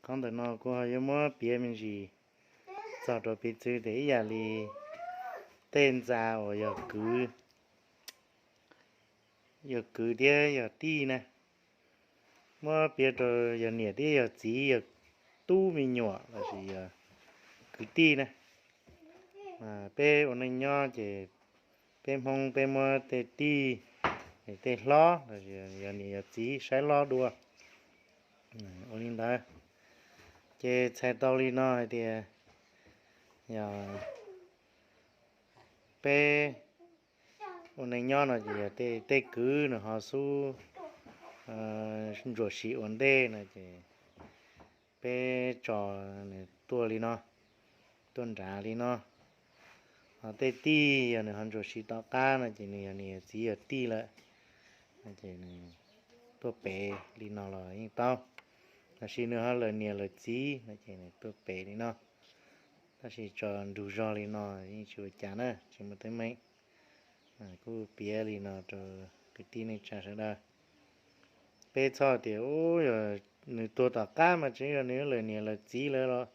Qhov ntawm no kuv ho yuav muab piav me ntsis txog rau piv txwv tias ib yam li tej ntxa uas yog kwv, yog kwv thiab yog tij na, muab piav rau yog niam thiab yog txiv, yog tub me nyuam lossis yog kwv tij na. Peb ua neej nyob ces peb Hmoob peb muab tej tij, tej hlob lossis yog niam yog txiv saib hlob dua. Ua li ntawd ces txhais tau li no hais tias yog peb ua neej nyob no ces yog tej kwv nws ho xub ntsuam sim ua ntej no ces peb tso nws tuaj li no, tuaj nrad li no. Ho tej tij yog nws ho ntsuam sim tom qab no ces nws yog niam yog txiv yog tij lawm, ces nws tuaj pem li no los yeej tau. Tab sis nws ho lawm niam lawm txiv no ces nws tuaj pem li no. Tab sis tso nrug zog li no yeej tsis ua cas na, tsis muaj teeb meem. Kuj piav li no rau kwv tij neej tsa sawv daws. Peb txhob tias yog nws tuag tom qab mas tseem yog nws lawm niam lawm txiv lawm los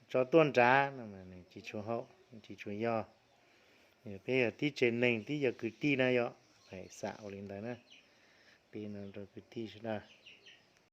tso tuaj nrad no mas nws tsis tshua haum, tsis tshua yog. Peb yog tib tsev neeg tib yog kwv tij na yom, xam ua li ntawd na. Piav no rau kwv tij sawv daws.